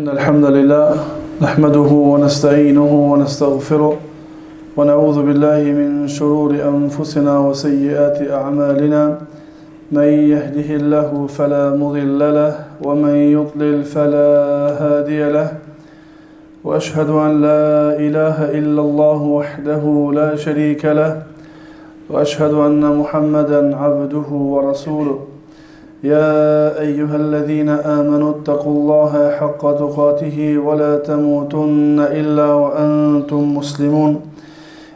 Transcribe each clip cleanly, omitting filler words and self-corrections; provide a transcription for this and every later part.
إن الحمد لله نحمده ونستعينه ونستغفره ونعوذ بالله من شرور أنفسنا وسيئات أعمالنا من يهده الله فلا مضل له ومن يضلل فلا هادي له وأشهد أن لا إله إلا الله وحده لا شريك له وأشهد أن محمدا عبده ورسوله يا أيها الذين آمنوا اتقوا الله حق تقاته ولا تموتن إلا وأنتم مسلمون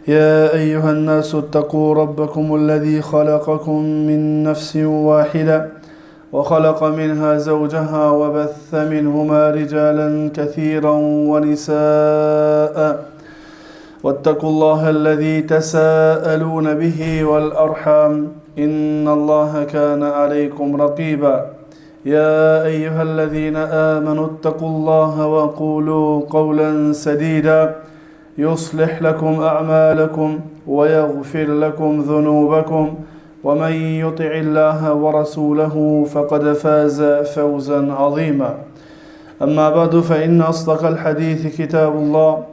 يا أيها الناس اتقوا ربكم الذي خلقكم من نفس واحدة وخلق منها زوجها وبث منهما رجالا كثيرا ونساء واتقوا الله الذي تساءلون به والأرحام إن الله كان عليكم رقيبا يا أيها الذين آمنوا اتقوا الله وقولوا قولا سديدا يصلح لكم أعمالكم ويغفر لكم ذنوبكم ومن يطع الله ورسوله فقد فاز فوزا عظيما أما بعد فإن أصدق الحديث كتاب الله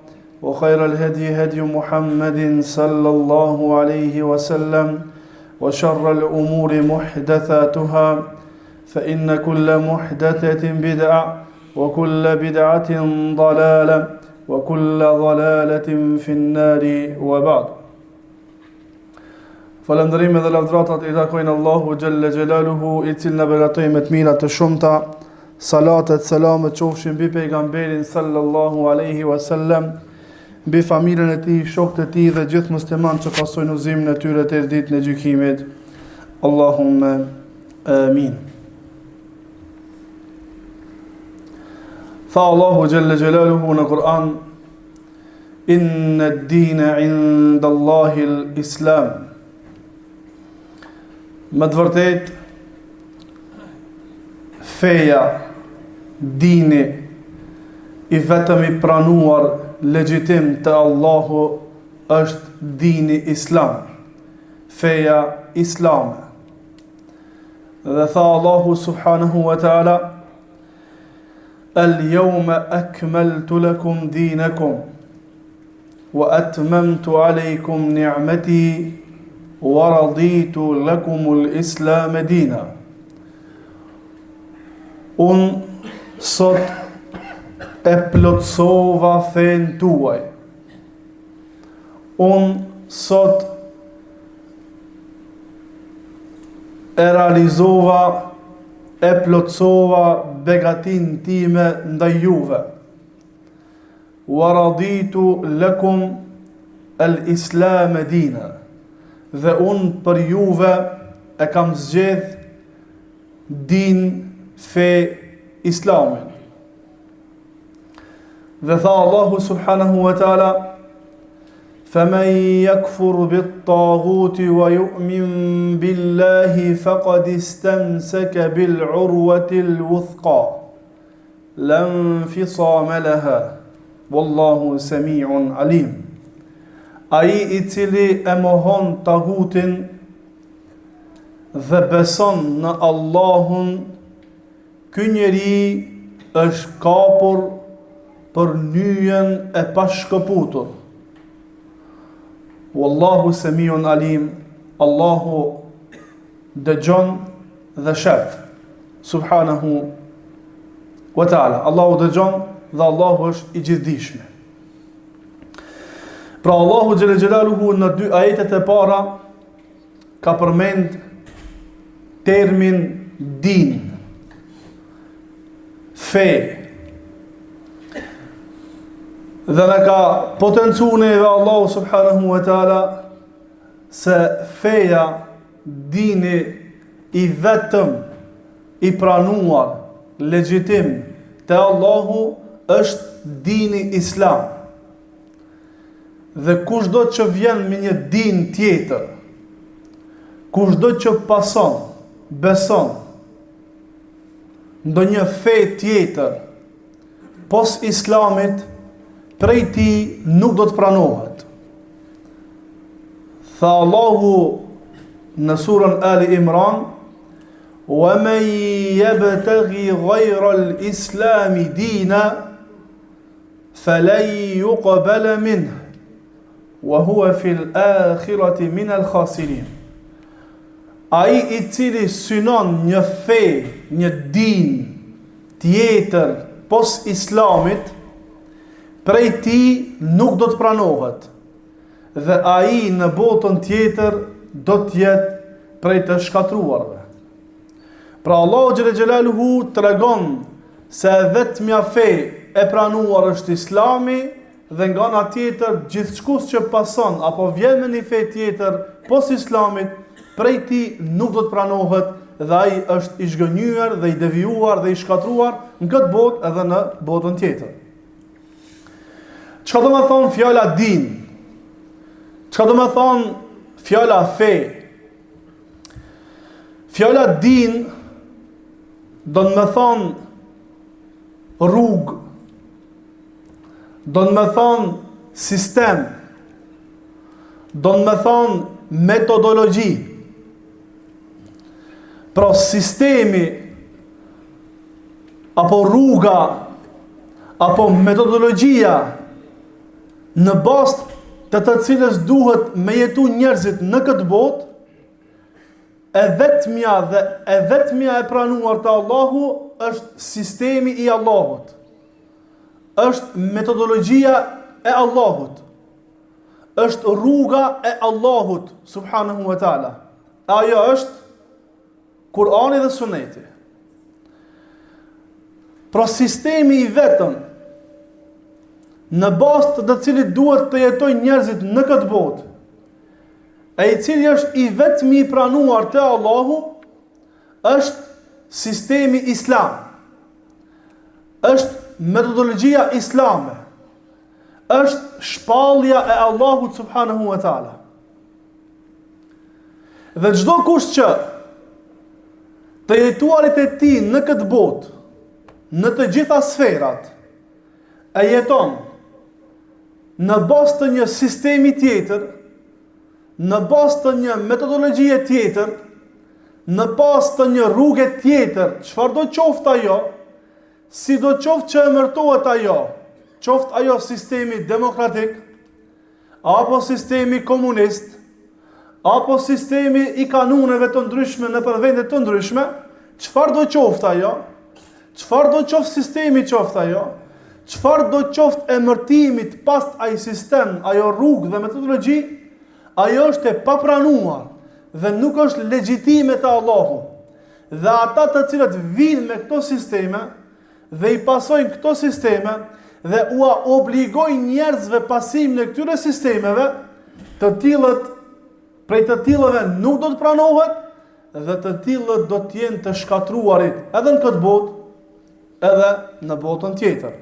وخير الهدي هدي محمد صلى الله عليه وسلم وشر الأمور محدثاتها فإن كل محدثة بدعة وكل بدعة ضلالة وكل ضلالة في النار وبعد Falënderime dhe lavdratat i takojnë Allahu Xhelle Xhelaluhu, i cili na begatoi me të mira të shumta, salatet, selamet qofshin mbi pejgamberin sallallahu alaihi wasallam, mbi familjen e tij, shokët e tij dhe gjithë muslimanët që pasojnë udhëzimin e tyre deri ditën e gjykimit. Allahumme amin. Tha Allahu Xhelle Xhelaluhu në Kur'an, Inna ad-dina 'inda Allahi al-Islam. Me të vërtetë feja, dini i vetëm i pranuar legjitim te Allahu është dini islam, feja islame. Dhe tha Allahu subhanahu wa ta'ala, El jeume ekmeltu lekum dinekum, wa atmemtu alejkum ni'meti, wa raditu lekumul islame dina. Unë sot e plotësova fenë tuaj. Unë sot e realizova, e plotësova begatinë time ndaj juve. Wa raditu lakum al-islam dina. Dhe unë për juve e kam zgjedh din fe islamin. Dhe tha Allahu subhanahu wa taala Faman yakfur bit-taghuti wa yu'min billahi faqad istamsaka bil urwati al-wuthqa la infisama laha wallahu sami'un alim Ai i cili e mohon tagutin dhe beson në Allahun Ky njeri është kapur për nyjen e pashkëputur. Wallahu semiun alim, Allahu dëgjon dhe shef. Subhanahu wa ta'ala. Allahu dëgjon dhe Allahu është i gjithëdijshmi. Pra Allahu xhele xhelaluhu në dy ajetet e para ka përmend termin din, fe, dhe na ka potencu neve Allahu subhanahu wa ta'ala se feja, dini i vetëm i pranuar, legjitim te Allahu është dini islam. Dhe kushdo që vjen me një din tjetër, kushdo që pason, beson, ndonjë fe tjetër, pos islamit, prej tij nuk do të pranohet. Tha Allahu në surën Ali Imran, Wa men yabtaghi ghayra al-islami dina. Felen yuqbala minh wa huwa fil akhirati min al khasirin. Ai i cili synon një fe, një din tjetër pos islamit, prej tij nuk do të pranohet dhe ai në botën tjetër do të jetë prej të shkatërruarve. Pra Allahu xhele xhelaluhu tregon se e vetmja fe e pranuar është Islami dhe nga ana tjetër gjithçkush që pason apo vjen me një fe tjetër pos Islamit, prej tij nuk do të pranohet dhe ai është i zhgënjyer dhe i devijuar dhe i shkatërruar në këtë botë edhe në botën tjetër. Çka do me thonë fjala din? Çka do me thonë fjala fe? Fjala din do me thonë rrugë, do me thonë sistem, do me thonë metodologji. Pra sistemi apo rruga apo metodologjia në bazë të të cilës duhet me jetu njerëzit në këtë botë, e vetmja dhe e vetmja e pranuar te Allahu është sistemi i Allahut. Është metodologjia e Allahut. Është rruga e Allahut subhanahu wa taala. Ajo është Kurani dhe Suneti. Pra sistemi i vetëm në bazë të të cilit duhet të jetojnë njerëzit në këtë botë, e i cili është i vetmi i pranuar te Allahu, është sistemi islam. Është metodologjia islame. Është shpallja e Allahut subhanahu wa taala. Dhe çdokush që të jetuarit e tij në këtë botë, në të gjitha sferat, e jeton në bazë të një sistemi tjetër, në bazë të një metodologjie tjetër, në bazë të një rruge tjetër, çfarëdo qoftë ajo, sido qoftë që emërtohet ajo, qoftë ajo sistemi demokratik, apo sistemi komunist, apo sistemi i kanuneve të ndryshme nëpër vende të ndryshme, çfarëdo qoftë ajo, çfarëdo qoftë sistemi qoftë ajo, çfarëdo qoftë emërtimi të pastë ai sistem, ajo rrugë dhe metodologji, ajo është e papranuar dhe nuk është legjitime te Allahu. Dhe ata të cilët vijnë me këto sisteme, dhe i pasojnë këto sisteme dhe ua obligojnë njerëzve pasimin e këtyre sistemeve, të tillët prej të tillëve nuk do të pranohet dhe të tillët do të jenë të shkatërruarit edhe në këtë botë, edhe në botën tjetër.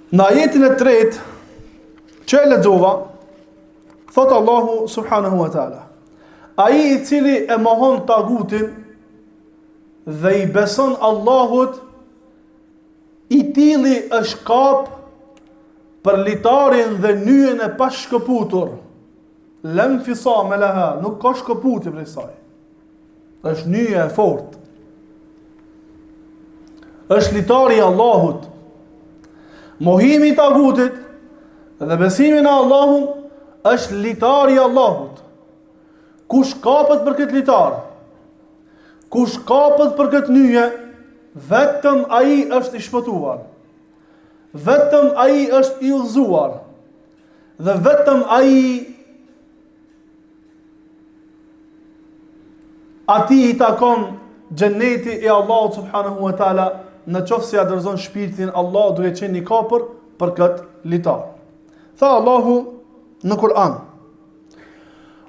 Në ajetin e tretë që e lexova, thotë Allahu subhanahu wa taala, ai i cili e mohon tagutin dhe i beson Allahut, i tilli është kap për litarin dhe nyjen e pashkëputur. La infisame leha, nuk ka shkëputje prej saj. Është nyje e fortë. Është litari i Allahut. Mohimi i tagutit dhe besimi në Allahun është litari i Allahut. Kush kapet për këtë litar? Kush kapet për këtë nyje, vetëm ai është i shpëtuar. Vetëm ai është i udhëzuar. Dhe vetëm ai atij i takon xheneti i Allahut subhanahu wa taala në qoftë se ia dorëzon shpirtin Allahut duke qenë i kapur për këtë litar. Tha Allahu në Kur'an.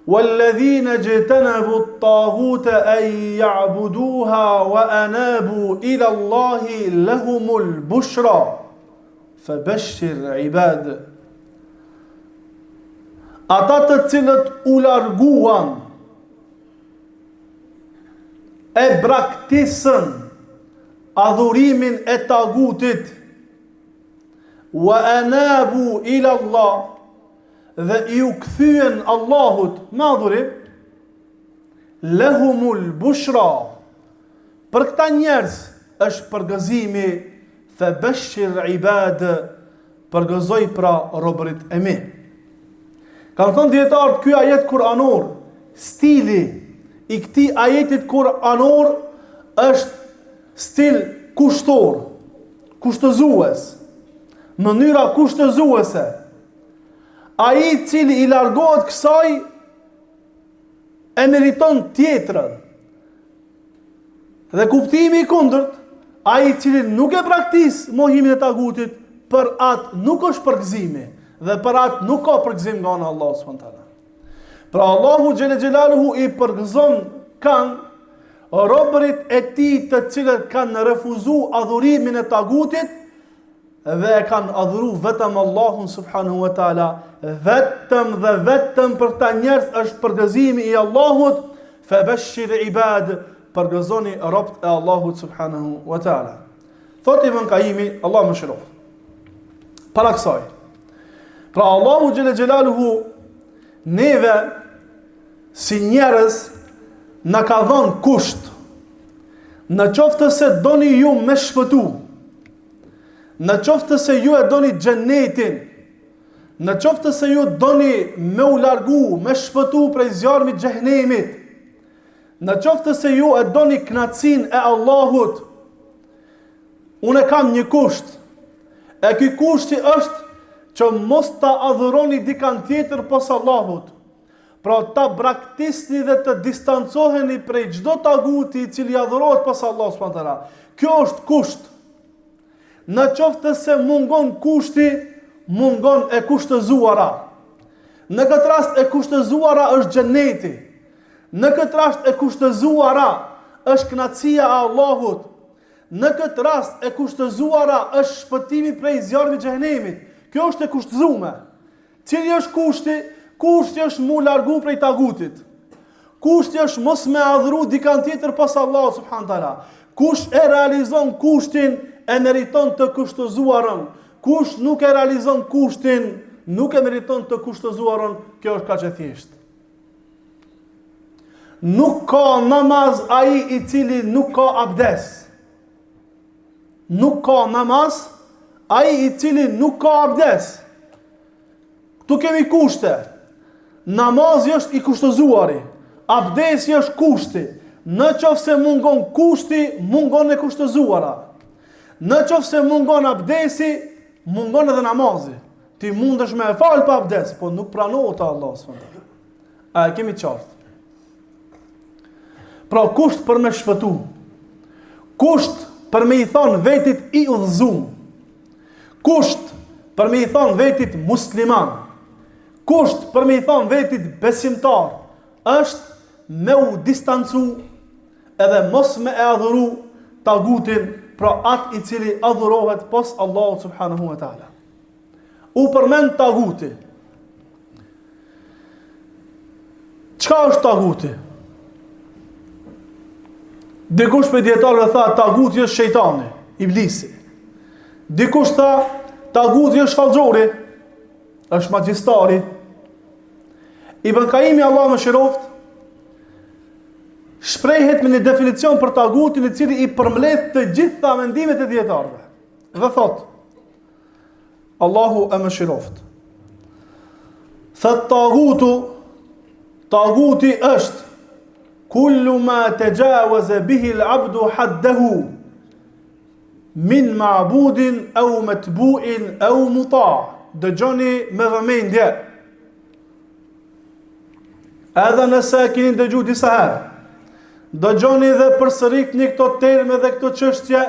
Walladhina jtanabu at-taghut an ya'buduha wa anabu ila Allahi lahumul bushra fabashshir ibad. Ata të cilët u larguan e braktisën adhurimin e tagutit wa anabu ila Allah dhe iu kthyen Allahut me adhurim, lehumul bushra. Për këta njerëz është përgëzimi. Febeshir ibad, përgëzoj pra robërit e mi. Kanë thënë dijetarët ky ajet kuranor, stili i këtij ajetit kuranor është stil kushtor, kushtëzues, mënyra kushtëzuese. Ai i cili i largohet kësaj e meriton tjetrën. Dhe kuptimi i kundërt, ai i cili nuk e braktis mohimin e tagutit, për atë nuk është përgëzimi dhe për atë nuk ka përgëzim nga ana e Allahut subhanahu teala. Pra Allahu xhele xhelaluhu i përgëzon kanë robërit e tij të cilët kanë refuzu adhurimin e tagutit dhe e kanë adhuru vetëm Allahun subhanahu wa taala, vetëm dhe vetëm për këta njerëz është përgëzimi i Allahut, fe beshir ibad, përgëzoni robt e Allahut subhanahu wa taala. Thotë Ibn Kajimi, Allahu e mëshiroftë. Para kësaj. Pra Allahu xhele xhelaluhu neve si njerëz na ka dhënë kusht. Në qoftë se doni ju me shpëtu, Në qoftë se ju e doni xhenetin, në qoftë se ju doni me u largu, me shpëtu prej zjarmit xhehnemit, në qoftë se ju e doni knaqsinë e Allahut, unë e kam një kusht, e ky kushti është që mos ta adhuroni dikan tjetër pos Allahut, pra ta braktisni dhe të distancoheni prej çdo taguti i cili adhurohet pos Allahut subhanahu teala. Kjo është kusht. Në qoftë se mungon kushti, mungon e kushtëzuara. Në këtë rast e kushtëzuara është xheneti. Në këtë rast e kushtëzuara është kënaqësia e Allahut. Në këtë rast e kushtëzuara është shpëtimi prej zjarmit xhehenemit. Kjo është e kushtëzume. Cili është kushti? Kushti është mu largu prej tagutit. Kushti është mos me adhuru dikan tjetër pos Allahut subhanahu teala. Kush e realizon kushtin e meriton të kushtëzuarën. Kush nuk e realizon kushtin, nuk e meriton të kushtëzuarën. Kjo është kaq e thjeshtë. Nuk ka namaz ai i cili nuk ka abdes. Nuk ka namaz ai i cili nuk ka abdes. Këtu kemi kushte. Namazi është i kushtëzuari. Abdesi është kushti. Në qoftë se mungon kushti, mungon e kushtëzuara. Në qoftë se mungon abdesi, mungon edhe namazi. Ti mundesh me e falë pa abdes, po nuk pranohet te Allahu subhanahu teala. A e kemi qartë? Pra kusht për me shpëtu, kusht për me i thonë vetit i udhëzum, kusht për me i thonë vetit musliman, kusht për me i thonë vetit besimtar, është me u distancu edhe mos me e adhuru tagutin, pra atë i cili adhurohet pos Allahut subhanahu wa ta'ala. U përmend taguti. Çka është taguti? Dikush prej dijetarëve tha taguti është shejtani, iblisi. Dikush tha taguti është fallxhori, është magjistari. Ibn Kajimi Allahu e mëshiroftë shprehet me një definicion për tagutin i cili i përmbledh të gjitha mendimet e dijetarëve. Dhe thotë Allahu e mëshiroftë. Thotë tagutu, taguti është kullu ma texhaueze bihil abdu haddehu min ma'budin eu metbuin eu muta. Dëgjoni me vëmendje. Edhe nëse e keni dëgju disa herë, dëgjoni dhe përsëritni këto terme dhe këto çështje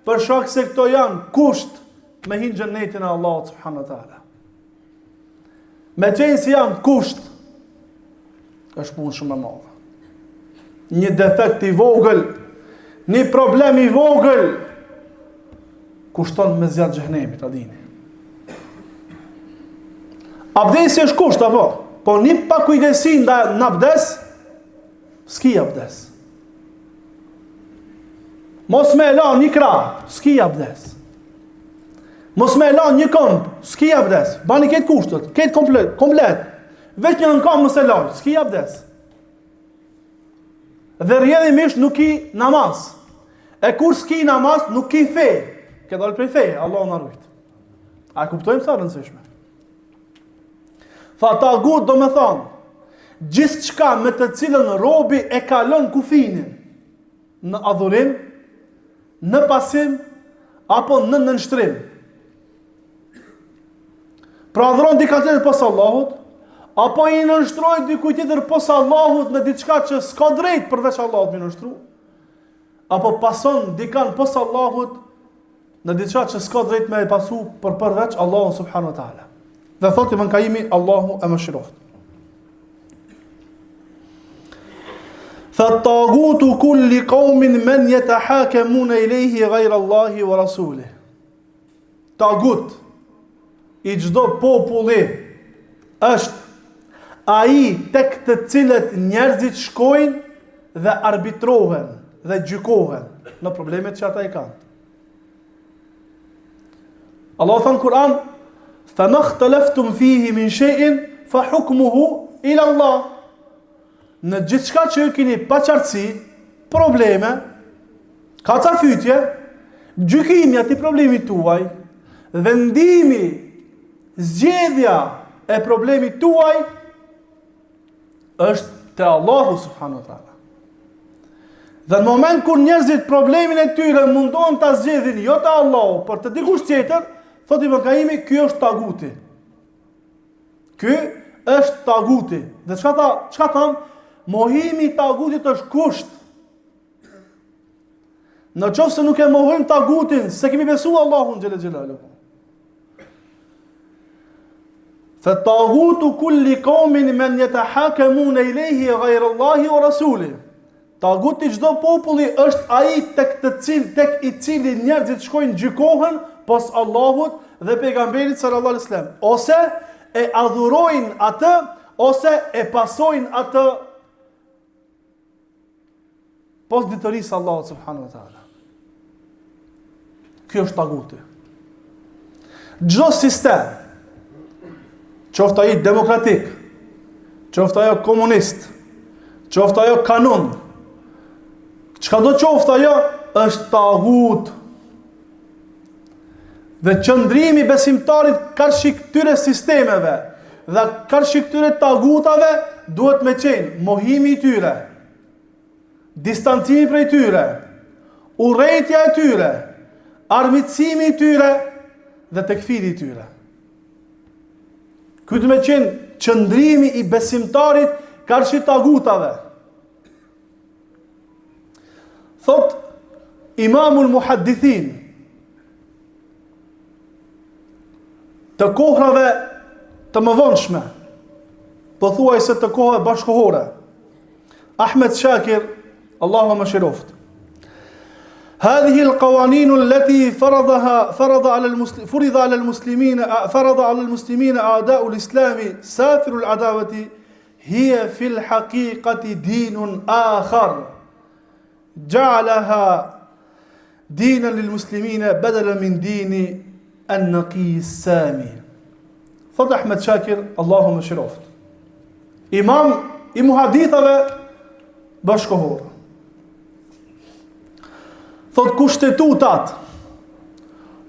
Për shkak se këto janë kusht me hi n'xhenetin e Allahut subhanahu wa taala. Me qenë se janë kusht, është punë shumë e madhe. Një defekt i vogël, një problem i vogël, kushton me zjarr xhehenemit, ta dini. Abdesi është kusht, apo? Po një pakujdesi në abdes, s'ki abdes. Mos me e la një krah, s'ki abdes. Mos me e la një këmbë, s'ki abdes. Bani krejt kushtet, krejt komplet, komplet. Veç një këmbë mos e la, s'ki abdes. Dhe rrjedhimisht nuk ki namaz. E kur s'ki namaz, nuk ki fe. Ke dalë prej feje, Allahu na rujt. A e kuptojmë sa e rëndësishme? Tha tagut do me thonë, gjithçka me të cilën robi e kalon kufinin në adhurim, në pasim, apo në nënshtrim. Pra adhuron dikan tjetër pos Allahut, apo i nënshtrohet dikujt tjetër pos Allahut në diçka që s'ka drejt përveç Allahut me i nënshtru, apo pason dikan pos Allahut në diçka që s'ka drejt me e pasu për përveç Allahut subhanahu wa taala. Dhe thotë Ibn Kajimi Allahu e mëshiroftë. Tha tagutu kulli qaumin men yatahakamuna ilayhi ghayra Allahi wa rasulih. Tagut i çdo populli është ai tek të cilët njerëzit shkojnë dhe arbitrohen dhe gjykohen në problemet që ata i kanë. Allahu tha në Kur'an, "Fa makhtalaftum fihi min shay'in fa hukmuhu ila Allah." Në gjithçka që ju keni paqartësi, probleme, Kacafytje, gjykimi i atij problemit tuaj, vendimi, zgjedhja e problemit tuaj, është te Allahu subhanahu wa taala. Dhe në moment kur njerëzit problemin e tyre mundohen ta zgjedhin jo te Allahu, por te dikush tjetër, thotë Ibn Kajimi, ky është taguti. Ky është taguti. Dhe çka tha, çka thamë? Mohimi i tagutit është kusht Në qoftë se nuk e mohojmë tagutin, s'e kemi besu Allahun xhele xhelaluhu. Fe tagutu kulli kaumin men jetehakemune ilejhi gajre Allahi ue rasulih. Taguti i çdo populli është ai tek të cil, tek i cili njerëzit shkojnë gjykohen pos Allahut dhe pejgamberit sallallahu alaihi wasallam ose e adhurojnë atë ose e pasojnë atë Pos diturisë së Allahut subhanahu wa taala. Ky është taguti. Çdo sistem, qoftë ai demokratik, qoftë ajo komunist, qoftë ajo kanun, çkado qoftë ajo, është tagut. Dhe qëndrimi i besimtarit karshi këtyre sistemeve dhe karshi këtyre tagutave duhet me qenë mohimi i tyre, distancimi prej tyre, urrejtja e tyre, armiqësimi i tyre dhe tekfiri i tyre. Ky duhet me qenë qëndrimi i besimtarit karshi tagutave. Thot Imamul Muhaddithin të kohrave të mëvonshme, pothuajse të kohëve bashkëkohore. Ahmed Shakir, Allahu e mëshiroftë. هذه القوانين التي فرضها فرض على المسلم فرض على المسلمين فرض على المسلمين اعداء الاسلام سافر العداوه هي في الحقيقه دين اخر جعلها دينا للمسلمين بدلا من دين النقي السامي Thot Ahmed Shakir, Allahu e mëshiroftë. Imam i muhadithave bashkëkohor. Thot kushtetutat,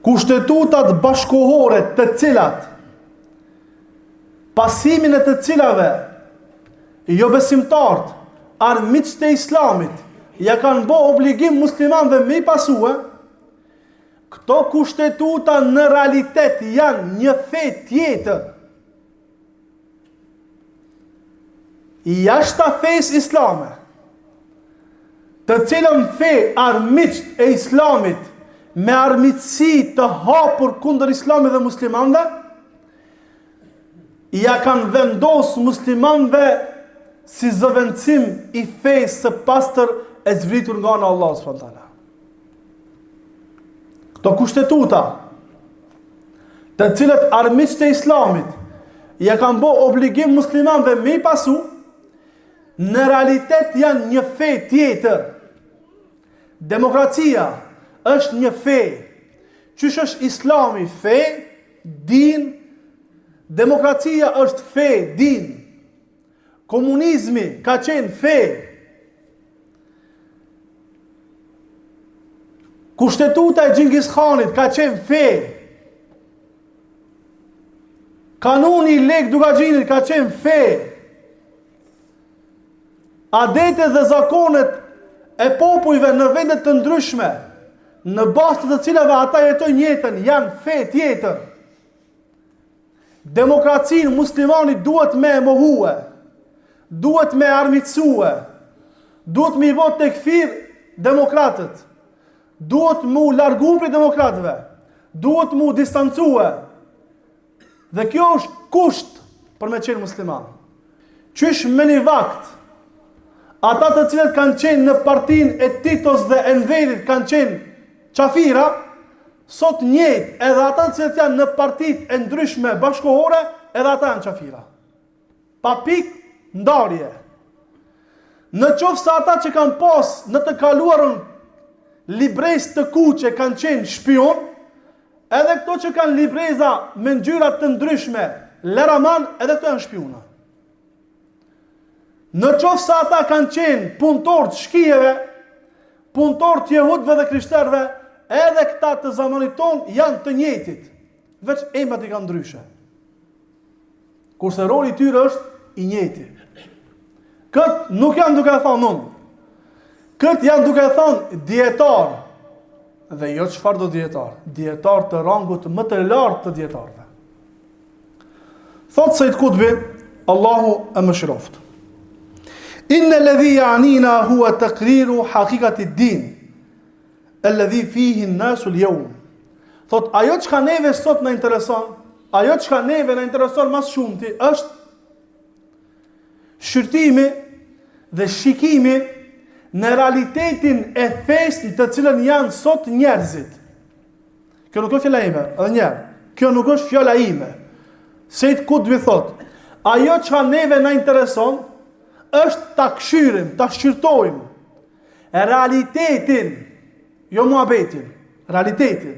kushtetutat bashkëkohore të cilat, pasimin e të cilave jobesimtarët, armiqtë e islamit, ja kanë bo obligim muslimanëve me i pasue, këto kushtetuta në realitet janë një fe tjetër. Jashta fesë islame, të cilën fe armiqtë e islamit me armiqësi të hapur kundër islamit dhe muslimanëve, ja kanë vendos muslimanëve si zëvendësim i fesë së pastër e zbritur nga ana e Allahut subhanahu teala. Këto kushtetuta, të cilët armiqtë e islamit ja kanë bo obligim muslimanëve me i pasu, në realitet janë një fe tjetër. Demokracia është një fe. Qysh është islami fe, din, demokracia është fe, din. Komunizmi ka qenë fe. Kushtetuta e Xhingis Khanit ka qenë fe. Kanuni i Lekë Dukagjinit ka qenë fe. Adetet dhe zakonet e popujve në vende të ndryshme, në bazë të të cilave ata jetojnë jetën, janë fe tjetër. Demokracinë muslimani duhet me e mohue, duhet me e armiqësue, duhet me i bo tekfir demokratët, duhet me u largu prej demokratëve, duhet me u distancue, Dhe kjo është kusht për me qenë musliman. Qysh me një vakt, ata të cilët kanë qenë në partinë e Titos dhe Enverit kanë qenë qafira, sot njëjtë edhe ata të cilët janë në partitë e ndryshme bashkëkohore, edhe ata janë qafira. Pa pikë ndarje. Në qoftë se ata që kanë pas në të kaluarën librezë të kuqe kanë qenë shpion, edhe këto që kanë libreza me ngjyra të ndryshme, leraman, edhe këto janë shpiuna. Në qoftë se ata kanë qenë punëtorë të shkijeve, punëtorë të jehudve dhe krishterëve, edhe këta të zamanit tonë janë të njëjtit, veç emrat i kanë ndryshe. Kurse roli i tyre është i njëjti. Kët nuk jam duke e thonë unë. Kët janë duke e thonë dijetarë. Dhe jo çfarëdo dijetarë, dijetarë të rangut më të lartë të dijetarëve. Thotë Sejid Kutbi, Allahu e mëshiroftë. Inne ledhi janina hua tekriru hakikati din, Alladhi fihi an-nasu al-yawm. Thot ajo çka neve sot na intereson, ajo çka neve na intereson ma së shumti është shqyrtimi dhe shikimi në realitetin e fesë në të cilën janë sot njerëzit. Kjo nuk është fjala ime, edhe një herë. Kjo nuk është fjala ime. Sejid Kutbi thot, ajo çka neve na intereson është ta kshyrim, ta shqyrtojmë realitetin, jo muhabetin, realitetin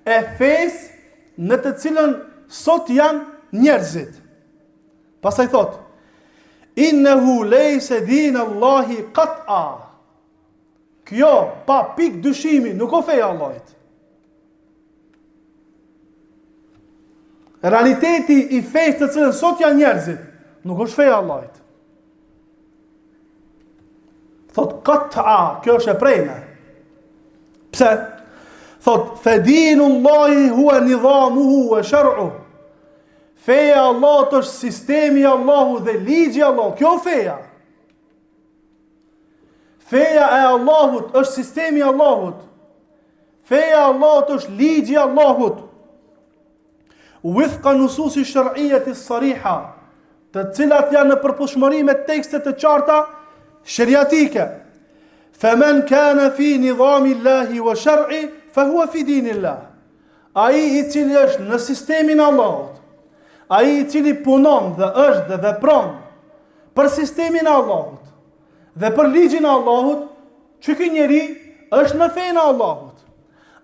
e fesë në të cilën sot janë njerëzit. Pastaj thot, innehu lejse din Allahi kat'a. Kjo, pa pikë dyshimi, nuk o feja e Allahit. Realiteti i fesë të cilën sot janë njerëzit, nuk është feja e Allahit. Thot kat'a, kjo është e preme. Pse? Thot fe dinullahi huwa nizamuhu wa shar'u. Feja e Allahut është sistemi i Allahut dhe ligji i Allahut. Kjo feja. Feja e Allahut është sistemi i Allahut. Feja e Allahut është ligji i Allahut. Wifqa nususi shar'iyyati sariha, të cilat janë në përputhshmëri me tekste të qarta sheriatike. Faman kana fi nizami Allahi wa shar'i fa huwa fi dinillah. Ai i cili është në sistemin e Allahut, ai i cili punon dhe është dhe vepron për sistemin e Allahut dhe për ligjin e Allahut, që ky njeri është në fenë e Allahut.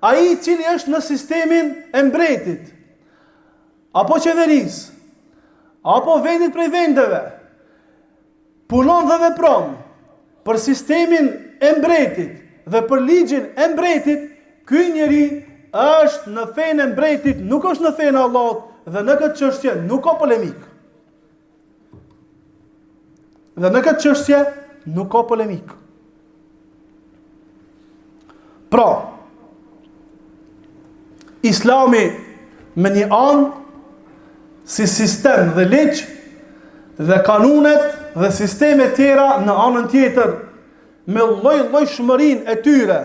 Ai i cili është në sistemin e mbretit, apo qeverisë, apo vendit prej vendeve, punon dhe vepron për sistemin e mbretit dhe për ligjin e mbretit, ky njeri është në fenë e mbretit, nuk është në fenë e Allahut dhe në këtë çështje nuk ka polemikë. Dhe në këtë çështje nuk ka polemikë. Pra, Islami me një anë si sistem dhe ligj dhe kanunet dhe sistemet tjera në anën tjetër me lloj-llojshmërinë e tyre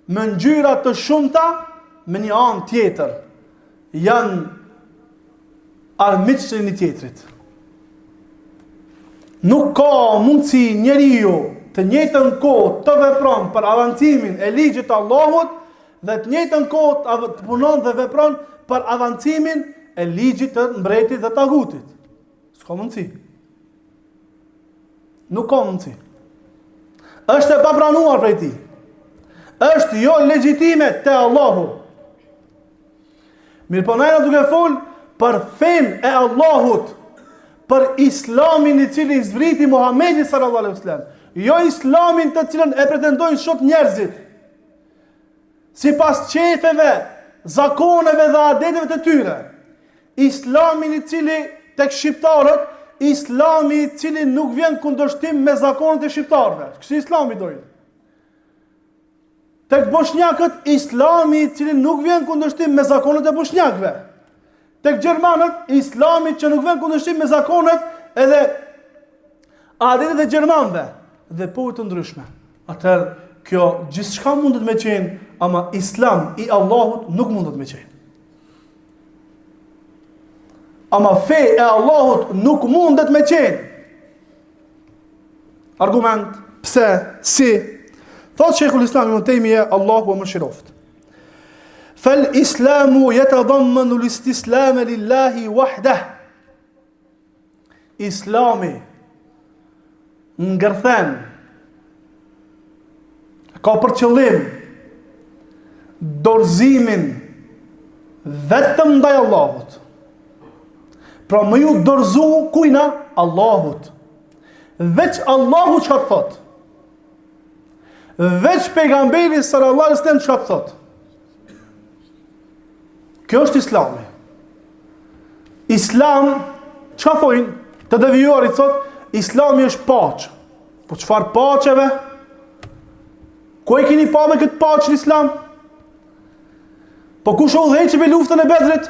me ngjyra të shumta me një anë tjetër janë armiq të njëri tjetrit. Nuk ka mundësi njeriu të njëjtën kohë të vepron për avancimin e ligjit të Allahut dhe të njëjtën kohë të punon dhe vepron për avancimin e ligjit të mbretit dhe tagutit. S'ka mundësi. Nuk ka mundësi. Është e papranuar prej tij. Është jo legjitime te Allahu. Mirëpo na jena duke fol për fenë e Allahut, për islamin i cili i zbriti Muhammedit sallallahu alaihi wasallam, jo islamin të cilën e pretendojnë sot njerëzit. Sipas qejfeve, zakoneve dhe adeteve të tyre. Islamin i cili tek shqiptarët, islami i cili nuk vjen kundërshtim me zakonet e shqiptarëve. Kësi islami dojnë. Tek boshnjakët, islami i cili nuk vjen kundërshtim me zakonet e boshnjakëve. Tek gjermanët, islami që nuk vjen kundërshtim me zakonet edhe adetet e gjermanëve dhe popujve të ndryshme. Atëherë, kjo gjithçka mundet me qenë, ama islam i Allahut nuk mundet me qenë. Ama fe e Allahut nuk mundet me qenë. Argument, pse, si? Thot Shejhul Islam Ibn Tejmije, Allahu e mëshiroft. Fel islamu jetadammenu l-istislame lillahi wahdeh. Islami ngërthen ka për qëllim dorëzimin vetëm ndaj Allahut. Pra me ju dorëzu kujna? Allahut. Veç Allahu çka të thot. Veç pejgamberi sallallahu alaihi wasallam çka të thot. Kjo është islami. Islam, çka thojnë? Të devijuarit sot, islami është paqe. Po çfarë paqe be? Ku e keni pa me këtë paqe në islam? Po kush e udhëheqi be luftën e Bedrit?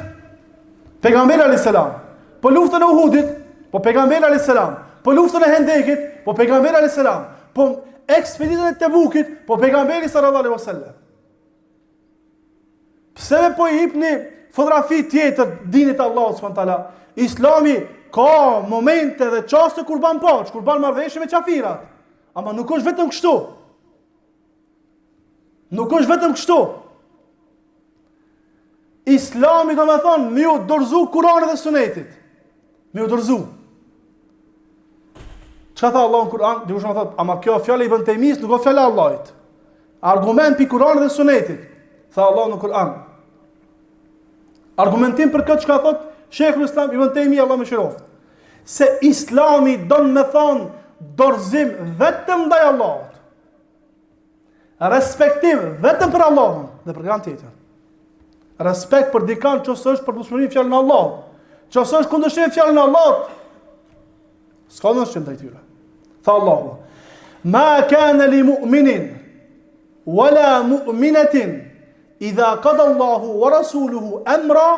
Pejgamberi alayhis salam. Po luftën e Uhudit, po pejgamberi alayhis salam. Po luftën e Hendekit, po pejgamberi alayhis salam. Po ekspeditën e Tebukit, po pejgamberi sallallahu alaihi wasallam. Pse be po i jipni fotografi tjetër dinit të Allahut subhanahu teala? Islami ka momente dhe çaste kur ban paqe, kur ban marrëveshje me qafirat. Ama nuk është vetëm kështu. Nuk është vetëm kështu. Islami do me thonë, me ju dorëzu Kuranit dhe Sunetit. Me ju dorëzu. Çka tha Allahu në Kur'an? Dikush më thotë, ama kjo fjala e Ibn Tejmis nuk o fjala e Allahit. Argument pi Kur'anit dhe Sunetit. Tha Allahu në Kur'an. Argumentim për këtë çka thot Sheikhul Islam Ibn Tejmi Allahu e mëshiroft. Se Islami don me thonë dorëzim vetëm ndaj Allahut. Respektim vetëm për Allahun dhe për dikën tjetër. Respekt për dikan që është përputhshmëri me fjalën e Allahut. Që është kundërshtim me fjalën e Allahut. S'ka nënshtrim ndaj tyre. Tha Allahu. Ma kana li mu'minin wala mu'minatin idha qada Allahu wa rasuluhu amra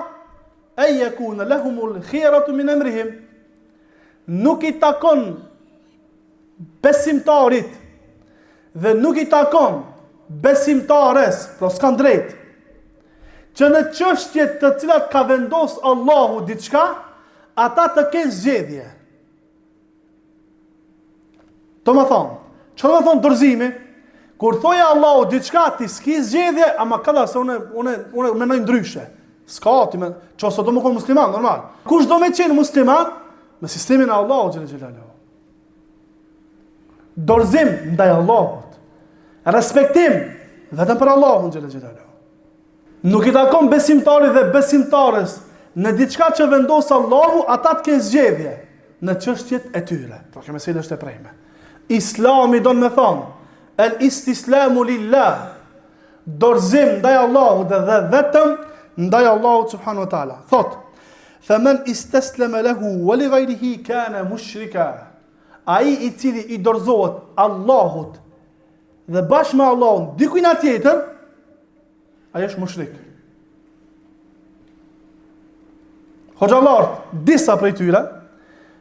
an yakuna lahumul khiyaratu min amrihim. Nuk i takon besimtarit dhe nuk i takon besimtares, pra s'kan drejt, që në çështjet të cilat ka vendos Allahu diçka, ata të kenë zgjedhje. Domethonë, çka do me thonë dorëzimi? Kur thotë Allahu diçka, ti s'ki zgjedhje, ama kada se une, une, une menoj ndryshe. S'ka, ti me, qoftë se do me konë musliman, normal. Kush do me qenë musliman? Me sistemin e Allahut, xhele xhelaluhu. Dorëzim ndaj Allahut. Respektim vetëm për Allahun xhele xhelaluhu. Nuk i takon besimtarit dhe besimtares në diçka që vendos Allahu, ata të kenë zgjedhje në çështjet e tyre. Pra kjo mesele është e preme. Islami don me thonë, el istislamu lillah, dorëzim ndaj Allahut dhe vetëm ndaj Allahut subhanahu wa taala. Thot: "Fa men istaslama lahu wa li ghayrihi kana mushrika." Ai i cili i dorëzohet Allahut dhe bashkë me Allahun dikujna tjetër, ai është mushrik. Hoxhallarët, disa prej tyre,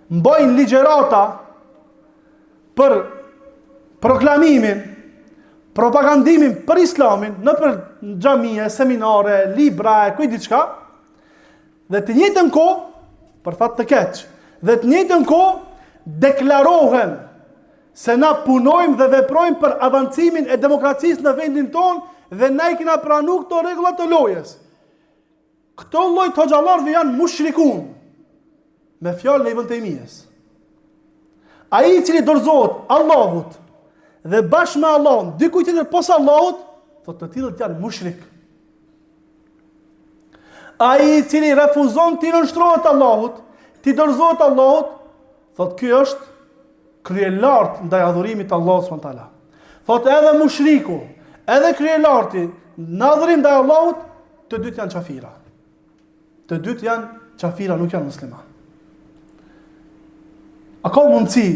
mbajnë ligjërata për proklamimin, propagandimin për islamin, nëpër xhamie, seminare, libra, e ku di çka, dhe të njëjtën kohë, për fat të keq, dhe të njëjtën kohë, deklarohen se na punojmë dhe veprojmë për avancimin e demokracisë në vendin tonë dhe na i kena pranu këto rregulla të lojës. Këto lloj të hoxhallarëve janë mushrikun. Me fjalën e Ibn Tejmijes. Ai i cili dorëzohet Allahut dhe bashkë me Allahun, dikujt tjetër pos Allahut, thotë të tillët janë mushrik. Ai i cili refuzon t'i nënshtrohet Allahut, t'i dorëzohet Allahut, thotë ky është kryelartë ndaj adhurimit të Allahut subhanahu teala. Thotë edhe mushriku, Edhe kryelarti në adhurim ndaj Allahut, të dytë janë qafira. Të dytë janë qafira, nuk janë musliman. A ka mundësi,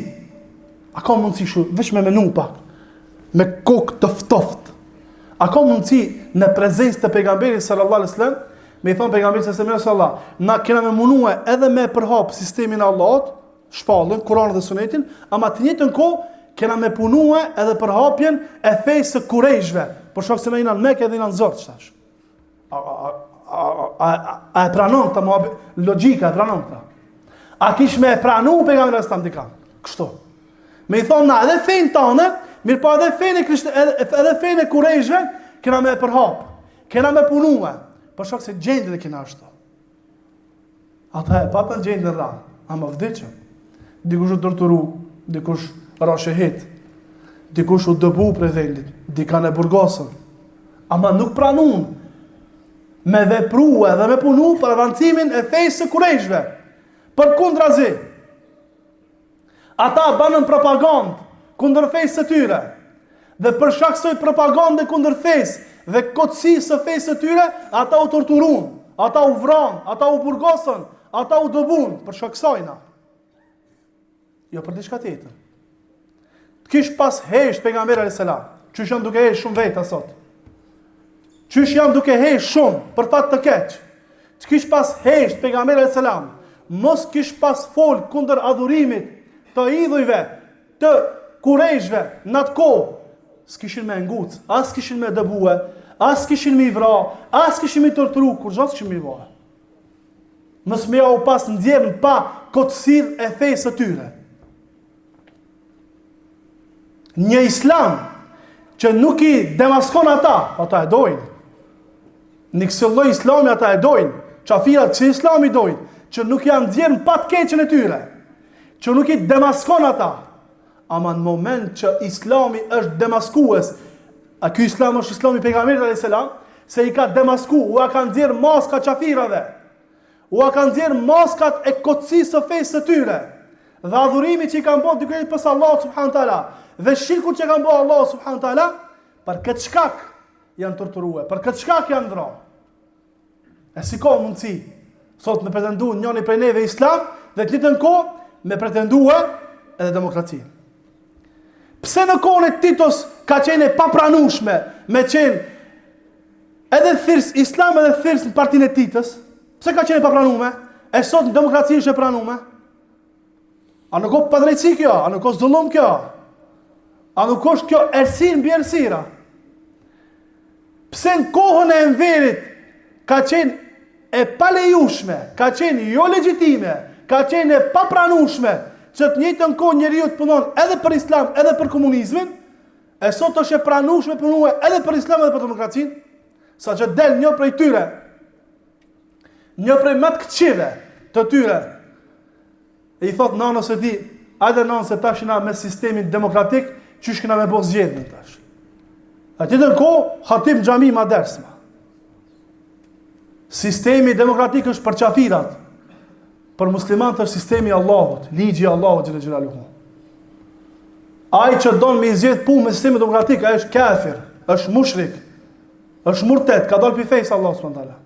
a ka mundësi shu, veç me menu pak, me kokë të ftoft, a ka mundësi në prezencë të pejgamberit sallallahu alaihi wasallam, me i thonë pejgamberit sallallahu alaihi wasallam, na kena me munue edhe me përhap sistemin e Allahut, shpalljen, Kur'anin dhe Sunetin, ama të njëjtën kohë kena me punue edhe përhapjen e fesë së kurejshve, për shkak se na jena në Mekë edhe jena në zor tash. A, a, a, a, a, a e pranon këta muhabet, logjika e pranon këta. A kish me e pranu pejgamberi alejhi selam dikan? Kështu. Me i thonë na edhe fenë tane, mirëpo edhe fenë e krishtë, edhe, edhe fenë e kurejshve, kena me e përhap, kena me punue, për shkak se gjendjen e kena ashtu. Ata e patën gjendjen rand, ama vdiqën. Dikush u torturu, dikush ra shehid, dikush u dëbu prej vendit, dikan e burgosën. Ama nuk pranun me vepru edhe me punu për avancimin e fesë së kurejshve. Përkundrazi, Ata banën propagandë kundër fesë së tyre. Dhe për shkak kësaj propagande kundër fesë dhe kotësisë së fesë së tyre, ata u torturun, ata u vranë, ata u burgosën, ata u dëbun për shkak kësajna. Jo për diçka tjetër. Të kish pas hesht pejgamberi alayhis salam, qysh janë duke hesht shumë veta sot. Qysh janë duke hesht shumë për fat të keq. Të kish pas hesht pejgamberi alayhis salam, mos kish pas fol kundër adhurimit të idhujve të kurejshve në atë kohë, s'kishin me nguc, as kishin me dëbue, as kishin me i vra, as kishin me i torturu, kurgjo s'kishin me i vra. Mos me jau pas nxjerrë në pah kotësinë e fesë së tyre. Një islam që nuk i demaskon ata, ata e dojnë. Një kësi lloj islami ata e dojnë, qafirat kësi islami dojnë, që nuk ja nxjerr në pah të keqen e tyre, që nuk i demaskon ata. Ama në moment që islami është demaskues, a ky islam është islami i pejgamberit alayhis salam, se i ka demasku, ua ka nxjerr maska qafirave, Ua ka nxjerr maskat e kotësisë së fesë së tyre dhe adhurimit që i kanë bërë dikujt pos Allahut subhanahu teala dhe shirkut që kanë bërë Allahu subhanahu teala, për këtë shkak janë torturue, për këtë shkak janë vra. E si ka mundësi sot me pretendu njëri prej neve islam dhe të njëjtën kohë me pretendue edhe demokracinë. Pse në kohën e Titos ka qenë e papranueshme me qenë Edhe thirrës islam edhe thirrës në partinë e Titës, pse ka qenë e papranume? E sot në demokraci është e pranume? A nuk o padrejtësi kjo? A nuk o zullum kjo? A nuk është kjo errësirë mbi errësira? Pse në kohën e Enverit ka qenë e palejushme, ka qenë jo legjitime, ka qenë e papranushme, që të njëjtën kohë njeriu të punon edhe për islam edhe për komunizmin, E sot është e pranueshme punue edhe për islam edhe për demokracinë, sa që del një prej tyre, një prej më të këqijve të tyre, e i thot nanës së tij, ajde nanë se tash jena me sistemin demokratik, qysh kena me bo zgjedhjen tash. Në të njëjtën kohë, hatib n'xhami ma ders ma. Sistemi demokratik është për qafirat, Për muslimanët është sistemi i Allahut, ligji i Allahut xhele xhelaluhu. Ai që don me i zgjedh punë me sistemin demokratik, ai është kafir, është mushrik, është murted, ka dalë prej fesë Allahut subhanahu teala.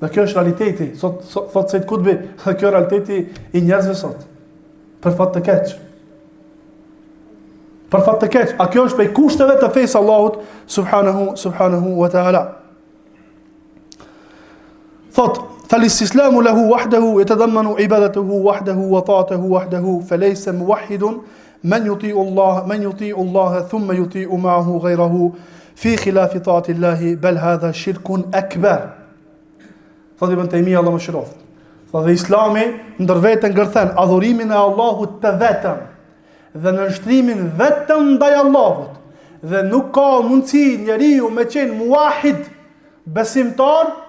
Dhe kjo është realiteti, sot, sot thot Sejid Kutbi, dhe kjo realiteti i njerëzve sot. Për fat të keq. Për fat të keq, a kjo është prej kushteve të fesë Allahut subhanahu subhanahu wa taala. Thot, fal-istislamu lahu wahdahu yatadammanu ibadatahu wahdahu wa ta'atahu wahdahu falaysa muwahhidun man yuti'u Allah man yuti'u Allah thumma yuti'u ma'ahu ghayrahu fi khilaf ta'ati Allah bal hadha shirkun akbar. Thot Ibn Taymiyyah Allahu e mëshiroftë. Thot dhe Islami ndër vete ngërthen adhurimin e Allahut të vetëm dhe nënshtrimin vetëm ndaj Allahut dhe nuk ka mundësi njeriu me qenë muahid besimtar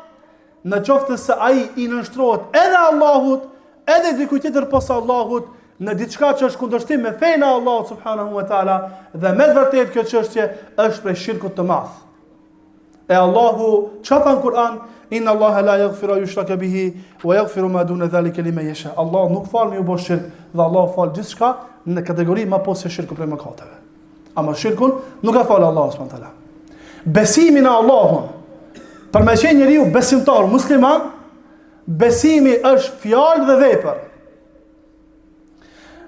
në qoftë se ai i nënshtrohet edhe Allahut edhe dikujt tjetër pos Allahut në diçka që është kundërshtim me fenë e Allahut subhanahu wa taala dhe me të vërtetë kjo çështje është prej shirkut të madh. E Allahu, çka tha në Kur'an? Inna Allaha la yaghfiru an yushraka bihi wa yaghfiru ma duna dhalika liman yasha. Allah nuk fal me ju bo shirk dhe Allah fal gjithçka në kategori ma poshtë se shirku prej mëkateve. Ama shirkun nuk e fal Allahu subhanahu teala. Besimi në Allahun. Për me qenë njeriu besimtar musliman, besimi është fjalë dhe vepër.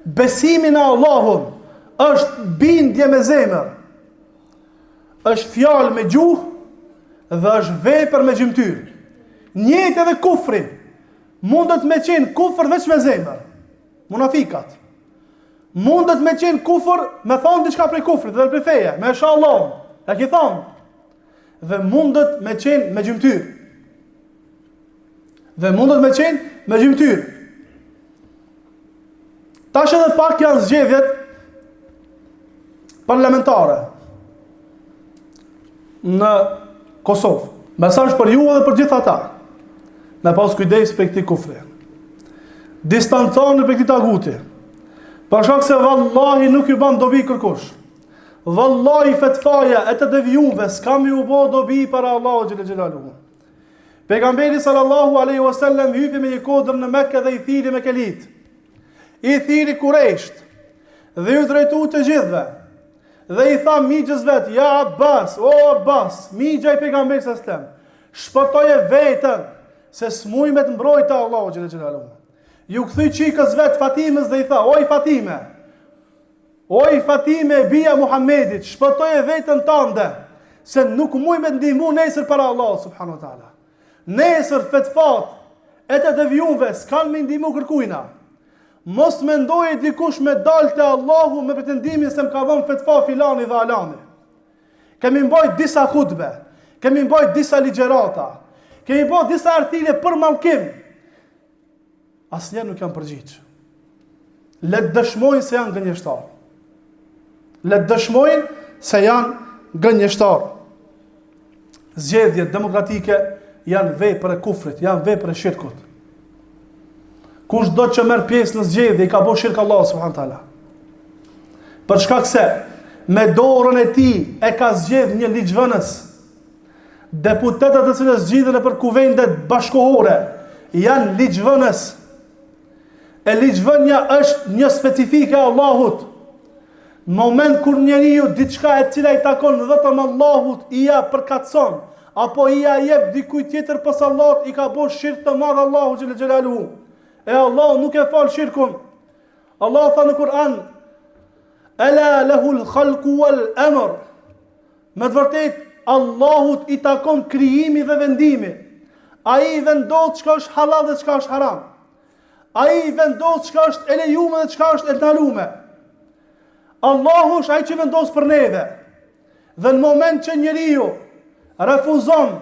Besimi në Allahun është bindje me zemër. Është fjalë me gjuhë dhe është vepër me gjymtyrë. Njëjtë edhe kufri. Mundet me qenë kufër veç me zemër. Munafikat. Mundet me qenë kufër me thonë diçka prej kufrit dhe prej feje, me e sha Allahun, e ki thonë. Dhe mundet me qenë me gjymtyrë. Dhe mundet me qenë me gjymtyrë. Tash edhe pak janë zgjedhjet parlamentare në Kosovë. Mesazh për ju edhe për gjithë ata. Me pas kujdes prej këtij kufri. Distancohuni prej këtij taguti. Për shkak se vallahi nuk ju ban dobi kërkush. Vallahi fetfaja e të devijumve s'ka me ju bo dobi para Allahut xhele xhelaluhu. Pejgamberi sallallahu alaihi wasallam hypi me një kodër në Mekë dhe i thirri mekelit. I thirri kurejsht dhe ju drejtu të gjithëve. Dhe i tha mixhës vet, ja Abbas, o Abbas, mixha i pejgamberit sallallahu alaihi wasallam, shpëtoje veten se s'muj me të mbrojt te Allahu xhele xhelaluhu. Ju kthy çikës vet Fatimës dhe i tha, oj Fatime, oj Fatime bija e Muhammedit, shpëtoje veten tande, se nuk muj me të ndihmu nesër para Allahut subhanahu wa taala. Nesër fetfat e të devijumve s'kan me ndihmu kërkujna. Mos mendojë dikush me dalë te Allahu me pretendimin se më ka dhënë fetfa filani dhe alani. Kemi mbajt disa hutbe, kemi mbajt disa ligjërata, kemi bo disa herë thirrje për mallkim. Asnjëherë nuk janë përgjigj. Le të dëshmojnë se janë gënjeshtar. Le të dëshmojnë se janë gënjeshtar. Zgjedhjet demokratike janë vepër e kufrit, janë vepër e shirkut. Kushdo që merr pjesë në zgjedhje i ka bo shirk Allahut subhanahu teala. Për shkak se me dorën e tij e ka zgjedh një ligjvënës. Deputetët të cilët zgjidhen nëpër kuvendet bashkohore janë ligjvënës. E ligjvënia është një specifike e Allahut. Në moment kur njeriu diçka e cila i takon vetëm Allahut ia përkatëson apo ia jep dikujt tjetër pos Allahut i ka bo shirk të madh Allahut xhele xhelaluhu. E Allahu nuk e fal shirkun. Allahu tha në Kur'an: "Ela lahul khalqu wal amr." Me të vërtetë Allahut i takon krijimi dhe vendimi. Ai vendos çka është halal dhe çka është haram. Ai vendos çka është e lejume dhe çka është e ndalume. Allahu është ai që vendos për neve. Dhe në moment që njeriu refuzon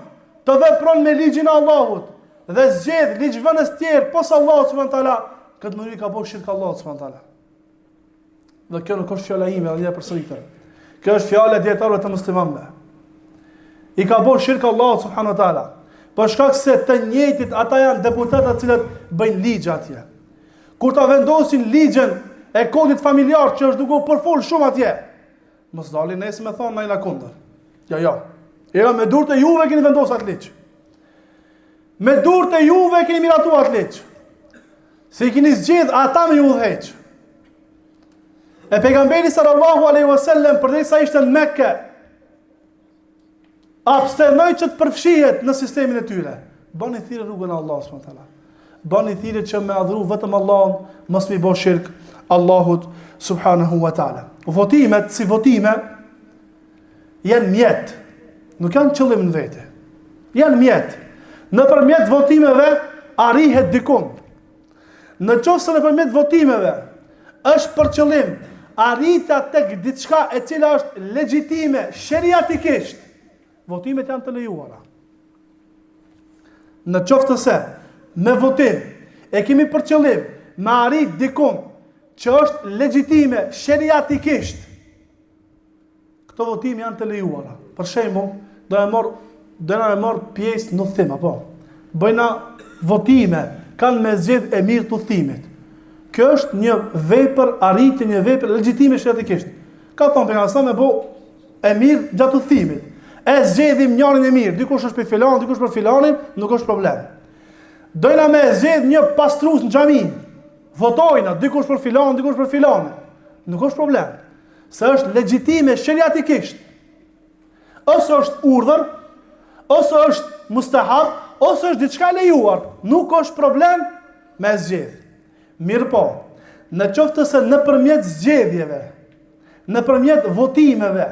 të vepron me ligjin e Allahut dhe zgjedh ligjvënës tjerë pos Allahut subhanahu teala, këtë mënyrë i ka bo shirk Allahut subhanahu teala. Dhe kjo nuk është fjala ime, edhe e përsëritëm. Kjo është fjala e dijetarëve të muslimanëve. I ka bo shirk Allahut subhanahu wa taala. Për shkak se të njëjtit ata janë deputetët të cilët bëjnë ligje atje. Kur ta vendosin ligjin e kodit familjar që është duke u përfol shumë atje, mos dalin nesër me thonë na jena kundër. Jo, jo. Jo, me durët e juve keni vendosur atë ligj. Me durët e juve keni miratuar atë ligj. Se i keni zgjedh ata me ju udhëheq. E pejgamberi sallallahu alaihi wasallam përderisa ishte në Mekë, abstenoi që të përfshihet në sistemin e tyre. Bani thirrje rrugën e Allahut subhanahu wa taala. Bani thirrje që me adhuru vetëm Allahun, mos me i bo shirk Allahut subhanahu wa taala. Votimet si votime janë mjet, nuk janë qëllim në vete. Janë mjet. Nëpërmjet votimeve arrihet dikun. Në qoftë se nëpërmjet votimeve është për qëllim arritja tek diçka e cila është legjitime sheriatikisht, votimet janë të lejuara. Në qoftë se me votim e kemi për qëllim me arrit dikun që është legjitime sheriatikisht, Këto votime janë të lejuara. Për shembull, do e marr do na e marr pjesë në udhëtim apo bëjna votime, kanë me zgjedh emir të udhëtimit. Kjo është një vepër arritje, një vepër legjitime sheriatikisht. Ka thonë pejgamberi me bo emir gjatë udhëtimit. E zgjedhim njërin emir, dikush është për filanin, dikush për filanin, nuk është problem. Dojna me zgjedh një pastrues në xhami. Votojna, dikush për filanin, dikush për filanin. Nuk është problem. se është legjitime sheriatikisht, ose është urdhër, ose është mustahab, ose është diçka e lejuar, nuk është problem me zgjedh. Mirëpo, në qoftë se nëpërmjet zgjedhjeve, nëpërmjet votimeve,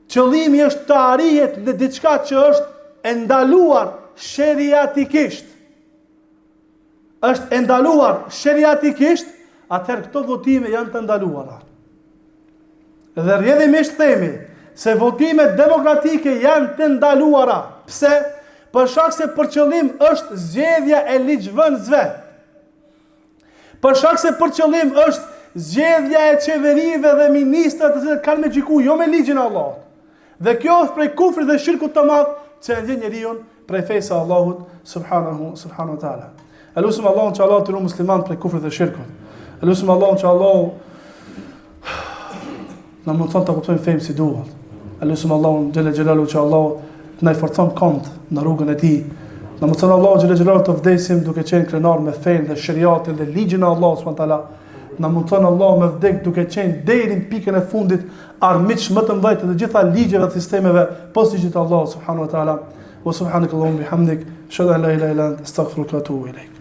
qëllimi është të arrihet në diçka që është e ndaluar sheriatikisht, është e ndaluar sheriatikisht, atëherë këto votime janë të ndaluara. Dhe rrjedhimisht themi se votimet demokratike janë të ndaluara. Pse? Për shkak se për qëllim është zgjedhja e ligjvënësve. Për shkak se për qëllim është zgjedhja e qeverive dhe ministrave të cilët kanë me gjyku jo me ligjin e Allahut. Dhe kjo është prej kufrit dhe shirkut të madh që e nxjerr njeriun prej fesë së Allahut subhanahu subhanahu wa taala. E lusim Allahun që Allahu t'i ruan muslimanët prej kufrit dhe shirkut. E lusim Allahun që Allahu na mundson ta kuptojmë fenë si duhet. E lusim Allahun xhele xhelaluhu që Allahu të na i forcon këmbët në rrugën e tij. Na mundson Allahu xhele xhelaluhu të vdesim duke qenë krenar me fenë dhe sheriatin dhe ligjin e Allahut subhanahu wa taala. Na mundson Allahu me vdek duke qenë deri në pikën e fundit armiq më të mëdhenj të të gjitha ligjeve dhe sistemeve pos ligjit të Allahut subhanahu wa taala. Wa subhanakallahumma bihamdik, ashhadu an la ilaha illa anta astaghfiruka wa atubu ilaik.